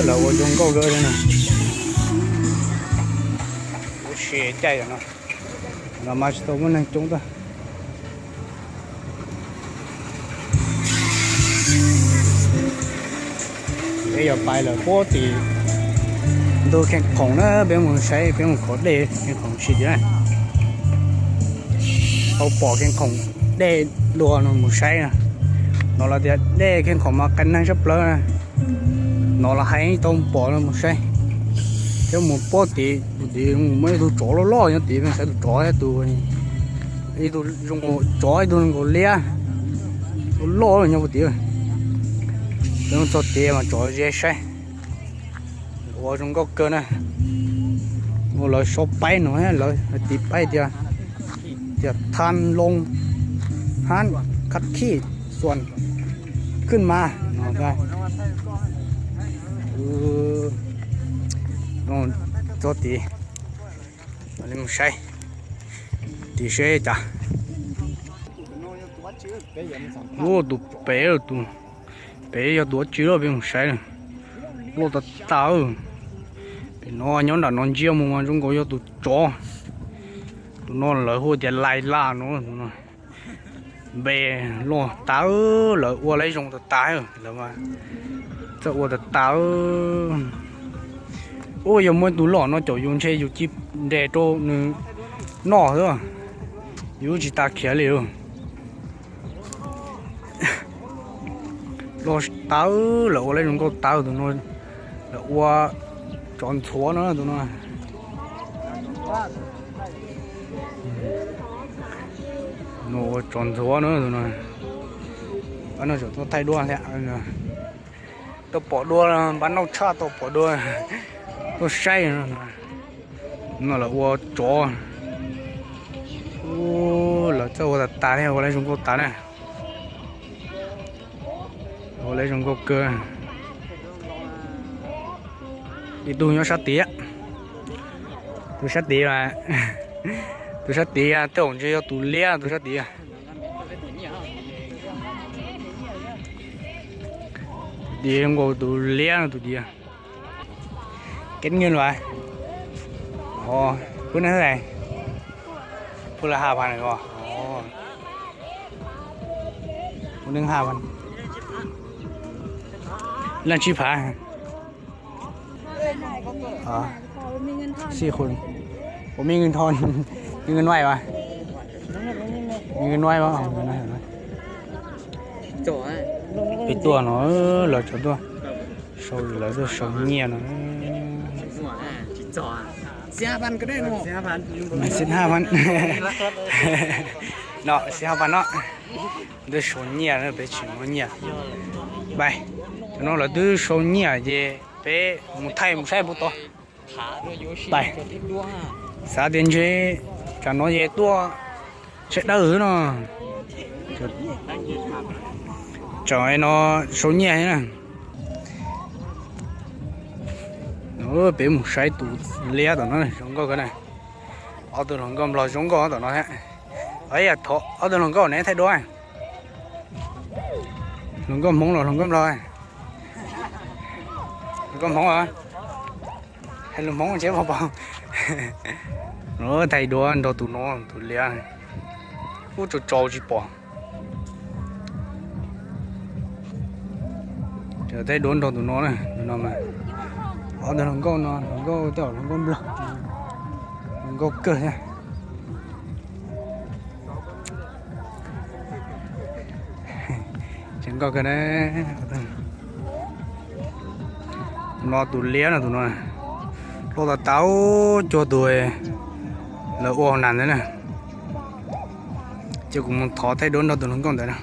Lawv ua zoo nkauj kawg li na. Lub sij caij no los mas tsis tau muaj neeg coob tag. Peb yog pais lawm puag tim ntug Kheej Khoom na, peb mus saib, peb mus khov dej Kheej Khoom sim tias tau pom Kheej Khoom dej dua no mus saib na. No los tias dej Kheej Khoom mas qias neeg sab plaws na. No los hais tau pom no mus saib. Thiab mus puag tim, tim muaj ib tug tsov loj loj nyob tid, peb saib tus tsov thiab tus, ib tug zoo nkaus tsov ib tug zoo nkaus liab loj loj nyob puag tid. Peb mus txog tid mas tso ze saib. Ua zoo nkauj kawg na. Ua lawv sau paib no, lawv hais tiv paib tias, tias Than Loo Hab Khav Khij Xuam Khwj Mas no. Txog tid, mus saib tim seb cas. Ua tus pem, tus pem yog tus dab tsi loj, peb mus saib. Loj tas tas. Pem no nyob nram no ntsia mus mas zoo nkaus yog tus tsov. Tus no lawv hu tias Lais Laj no, tus no npe loj tas, lawv ua laib zoo tas tas, lawv txawj ua tas tas. Ua yog muaj tus loj no caum yus ntshe yus cia nres rau nws noj xwb, yus tsis tas khiav li. Loj tas, lawv ua laib zoo nkauj tas tus no, lawv ua tsov ntxhuav no tus no. No ua tsov ntxhuav no tus no. Pab no tseem tuaj thaij duab thiab. Tuaj pom dua, pab nauj tshaj tuaj pom dua, tuaj saib. No lawv ua tsov. Lawv txawj ua tas tas thiab, ua laib zoo nkauj tas na. Ua laib zoo nkauj kawg. Ib tug nyob sab tid, tus sab tid, tus sab tid tej zaum ntshe yog tus liab tus sab tid. Tus tid nkaus tus liab no tus tid. Keb nyiaj lua? Pub neeg hlais? Pub lawv ha phav os. Pub neeg ha phav. Leej tsib phav. Xij qhus, ua me nws nrho, me nws nuaij as, me nws nuaij as. Peb tuaj no, lawv tseem tuaj sau, lawv tuaj sau nyiaj no. Xib hab pab no, xib hab pab no, tuaj sau nyiaj, peb tsis muaj nyiaj. Pais, cov no lawv twb sau nyiaj ces peb mus thaij mus saib puas tau. Pais, xav tias ntshe tsam no ces tuaj saib dawb xwb no. Tsam no sau nyiaj thiab na. Peb mus saib tus liab tom no zoo nkauj kawg na. Ob tug hluas nkauj nplog zoo nkauj tom no thiab. Thov ob tug hluas nkauj neb thaij duab. Hluas nkauj Hmoob los hluas nkauj nplog? Hluas nkauj Hmoob os. Hais lus Hmoob tsis paub. Thaij duab nrog tus no, tus liab. Ub, tsaus tsaus tsis pom. Thaij duab nrog tus no, tus no mas. Ob tug hluas nkauj no, hluas nkauj tej zaum hluas nkauj nplog, hluas nkauj kawg thiab. Tseem nkauj kawg na. No tus liab no tus no, loj tas tas, cuag tus lawv ua hauv nas ntawd na. Ces kuv mus thov thaij duab nrog tus hluas nkauj ntawd na.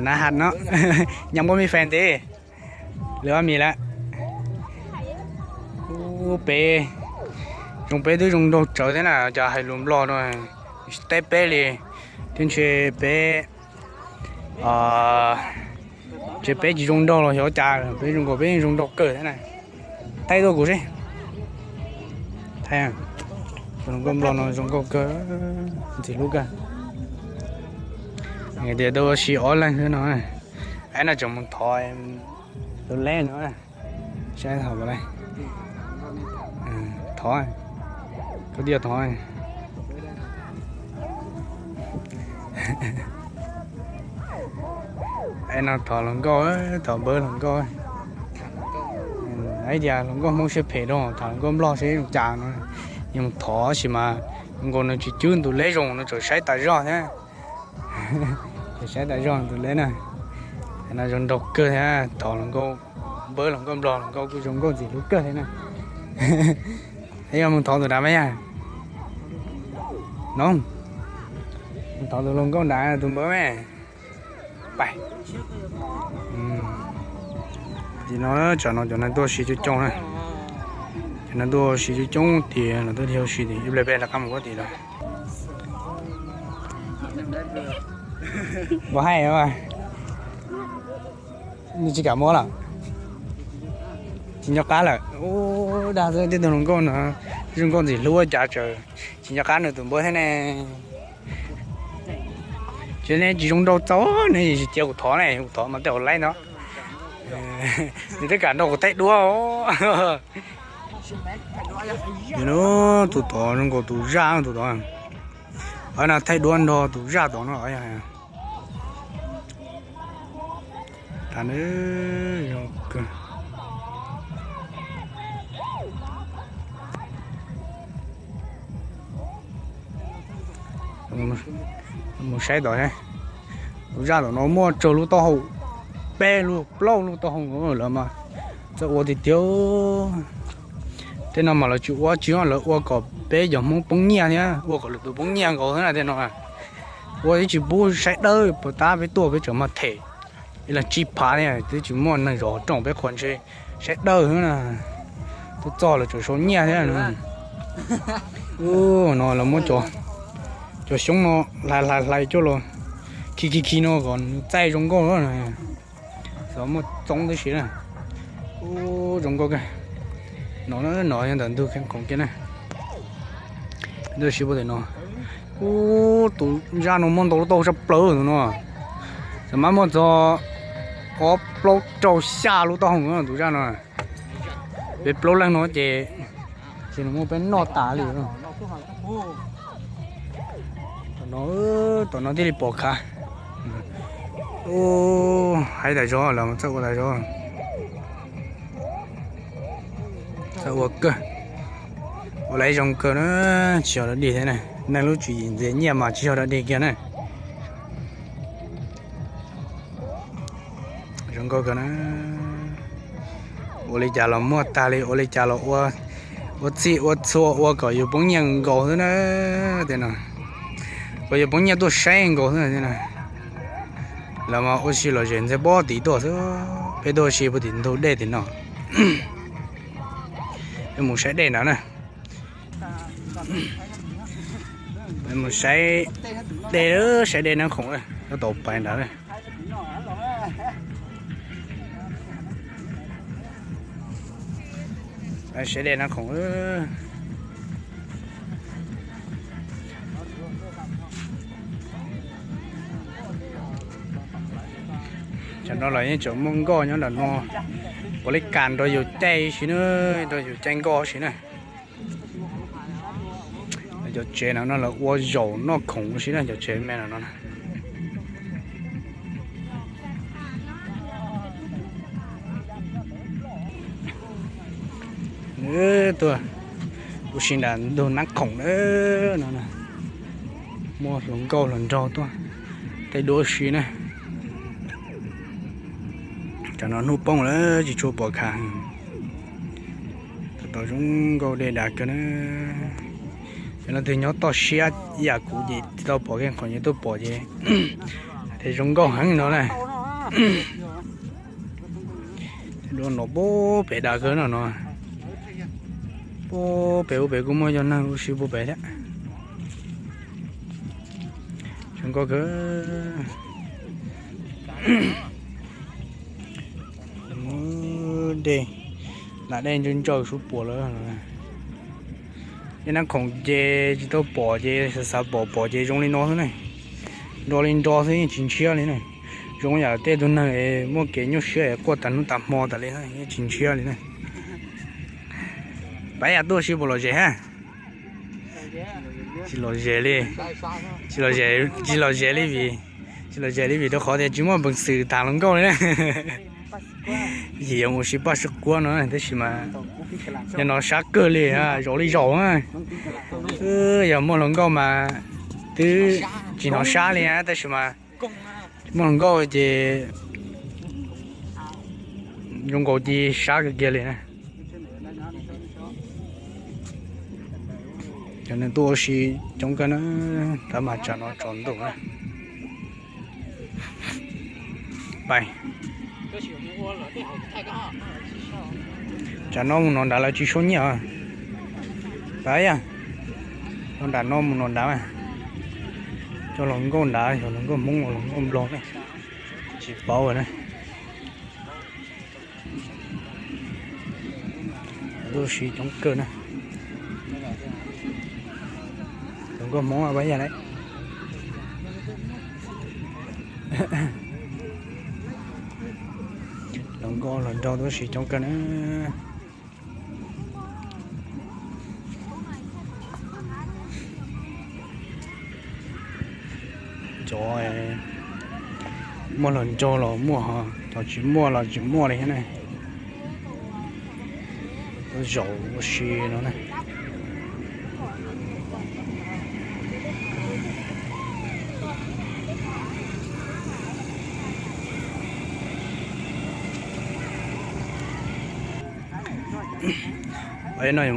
Nab has no, nyob npab me fes ntej, lawv ob mis lawm. Ub, peb zoo, peb twb zoo nraug tsawv thiab na, cas hais lus nplog no tsis teb peb li, thiab ntshe peb Tsis, peb tsis zoo nraug los xyov cas, peb zoo nkaus, peb zoo nraug kawg thiab na. Thaij tuaj kuv seb. Thaij, tus hluas nkauj nplog no zoo nkauj kawg, ntxim hlub kawg. Tias tuaj ua si ob leeg xwb no. Aib no tseem mus thov tus leb no. Saib thov, thov, koj tias thov. Aib no thov hluas nkauj, thov npawb hluas nkauj. Aib tias hluas nkauj Hmoob siab phem rau, thov hluas nkauj nplog seb zoo cas no. Yog mus thov tab sis mas zoo nkaus nws tsis cwb tus leb zoo, nws tseem saib tas zog thiab. Tseem saib tas zog tus leb na. No zoo nraug kawg thiab, thov hluas nkauj npawb hluas nkauj nplog, hluas nkauj kuj zoo nkauj ntxim hlub kawg thiab na. Yog mus thov tus nrad me yag. No, mus thov tus hluas nkauj nrad tus npawb me. Pais. Tim no tsam no cov neeg tuaj ua si coob coob na. Cov neeg tuaj ua si coob coob tias lawv tuaj ua si tim ib pliag peb rov qab mus ua tim lawm. Npawg haij, nws tsis kam muab lawm. Tsis nco qab lawm. Ub, dag xwb, tej tug hluas nkauj no zoo nkauj ntxim hlub ua cas tseem tsis nco qab nws tus npawb thiab ne. Ces nej tsis zoo nraug txaus ne, tsis cia kuv thov ne, kuv thov mas tej hauv laib no. Nws twb kam nrog kuv thaij duab. Tus tod zoo nkaus tus zaj tus tod. Aib no thaij duab nrog tus zaj tod no. Mus saib tom, tus zaj tom no muaj tsawg lub taub hau, peb lub plaub lub taub hau lawm mas txawj ua tiag tiag. Tej no mas lawv tsis ua tsis, lawv ua kom peb cov Hmoob poob nyiaj thiab, ua kom lwm tus poob nyiaj nkaus xwb na tej no. Ua ib tsis pub saib dawb, puas tab peb tuaj peb tseem mag them ib leeg tsib phav thiab, twb tsis muaj neeg zov rooj peb qhuas ntshe saib dawb xwb na. Tuaj txog lawv tseem sau nyiaj thiab. Ub, no lawv muab cov xyoob no hlais hlais hlais coj los khi khi khi no kom nws txaij zoo nkauj. Xyov muaj txoob tib si na. Ub, zoo nkauj kawg. No, no yog ntawm ntug Kheej Khoom kiag na. Ntug sib puag tim no. Ub, tus zaj no muaj ntau lub taub hau tshaj plaws tus no. Xav mas muaj txog ob plaub rau xya lub taub hau tus zaj no. Peb plaub leeg no ces, ces nws muab peb noj tas li. Tom no, tom no thiaj li pom khav. Ub, haib tas zog lawm, txawj ua tas zog. Txawj ua kawg. Ua laiv zoo kawg na, tsis yog dog dig thiab na. Neeg lub tswv yim ntxias nyiaj mas tsis yog dog dig kiag na. Zoo nkauj kawg na. Ua li cas los muaj tag li, ua li cas los ua, ua txhij ua txhua ua kom yus poob nyiaj nkaus xwb na. Tej no kom yus poob nyiaj tuaj saib nkaus xwb na. Lawv mas ua si lom zem ntxiag pob tim tuaj xwb. Peb tuaj ua si puag tim ntug dej tim no. Peb mus saib dej ntawd na. Peb mus saib dej, saib dej Nab Khoom, tab tom pais ntawd. Saib dej Nab Khoom. Tam no los yeej tseem muaj nkoj nyob ntawm no, puav leej kam nrog yus caij si na, nrog yus caij nkoj si na. Cov tsev no no lawv ua zaum noj khoom si na, cov tsev me no no. Tuaj ua si nram ntug Nab Khoom na, no muaj hluas nkauj hluas nraug tuaj thaij duab si na. Tam no hnub poob lawm tsis tshua pom khav. Tau zoo nkauj dej dav kawg na. Cov leej twg nyob toj siab ib yam kuv ces tsis tau pom Kheej Khoom, ces tuaj pom ces tias zoo nkauj heev no na. Dua no puag pem dav kawg no no. Puag pem ub pem kuj muaj yog neeg ua si puag pem thiab. Zoo nkauj kawg. Dej, nram dej ntsawg ntsawg sub puas lawm. Dej Nab Khoom ces tsis tau pom ces xav xav pom pom ces zoo li no xwb ne. Nro li nro xwb yeej tsis ntshiab li ne. Zoo yam tej tug neeg muaj kev nyuaj siab es quaj tas hnub tas hmo tas li yeej tsis ntshiab li ne. Pab yam tuaj si puas lom zem ha? Tsis lom zem li. Tsis lom zem, tsis lom zem li vim, tsis lom zem li vim rau qhov tias tsis muaj peev xwm tham hluas nkauj li na. Yim yuav mus siv paj siv quab no tab sis mas yog no sab kawg li, zaum li zaum na. Yog muaj hluas nkauj mas twb tsis hnov sab li na tab sis mas muaj hluas nkauj ces zoo nkaus ci sab kawg kiag li na. Cov neeg tuaj ua si coob kawg na, tab mas tsam no tsaus ntuj na. Pais, tsam no mus no nrad lawv tsis sau nyiaj. Pais yam, no nram no mus no nrad, cov hluas nkauj nrad yog hluas nkauj Hmoob los hluas nkauj Nplog ne, tsis paub na. Tuaj ua si coob kawg na. Hluas nkauj Hmoob pab yam lawm. Hluas nkauj hluas nraug tuaj ua si coob kawg na. Cov muaj hluas nraug los muaj, cov tsis muaj los tsis muaj li thiab ne. Zaum ua si no na. No yuav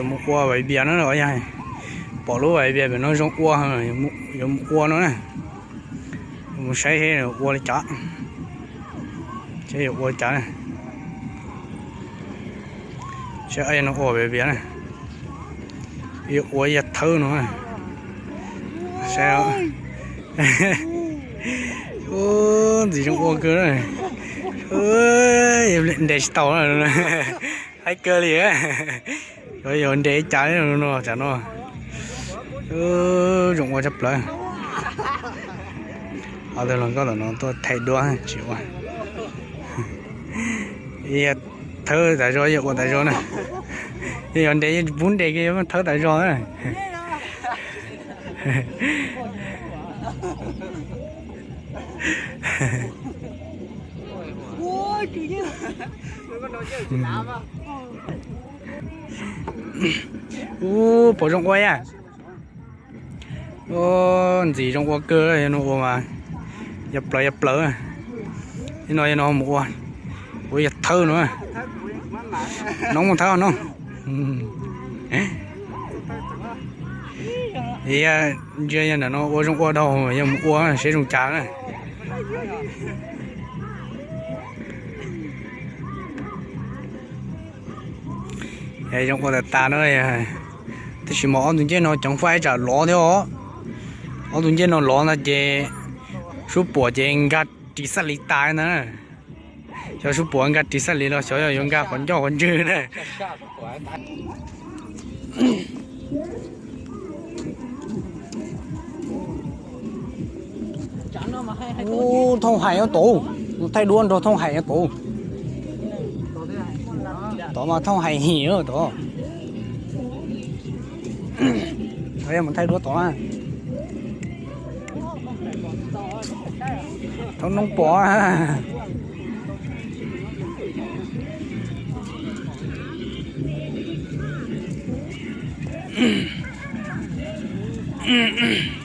mus ua vais vias na, pom lub vais vias pem no zoo ua, yuav mus ua no na. Mus saib seb ua li cas, seb yuav ua li cas na. Saib no ua vais vias na, yuav ua yaj thawb no. Saib, ntxim zoo ua kawg, nres tsis tau, haib kawg li. Yuav nres cas no tsam no, zoo ua tshaj plaws. Ob tug hluas nkauj tom no tuaj thaij duab tsis ua. Yaj thawb tas zog, yaj ua tas zog na. Yog yuav nres, yog pub nres kiag yuav thawb tas zog na. Ub, puas zoo ua yaj? Ntxim zoo ua kawg, yog no ua mas yog plaws yog plaws. Yog no yog no mus ua, ua yaj thawb no. Noob mus thawb noob. Ntsia yog ntawm no ua zoo ua dhau, yog mus ua seb zoo cas na. Zoo ua tas tas na. Tab sis mas ob tug ncej no ceev faj ib tsam lov thiab os. Ob tug ncej no lov ntag ces sub puam ces nkag ris xaj li tas ntag na. Xyov sub puam nkag ris xaj li los xyov yog yuav nkag qhov ncauj qhov ntswg na. Ub, thooj hais nyob tod, mus thaij duab nrog thooj hais nyob tod. Tod mas thooj hais him tod. Mus thaij duab tod na. Thaum noob pom.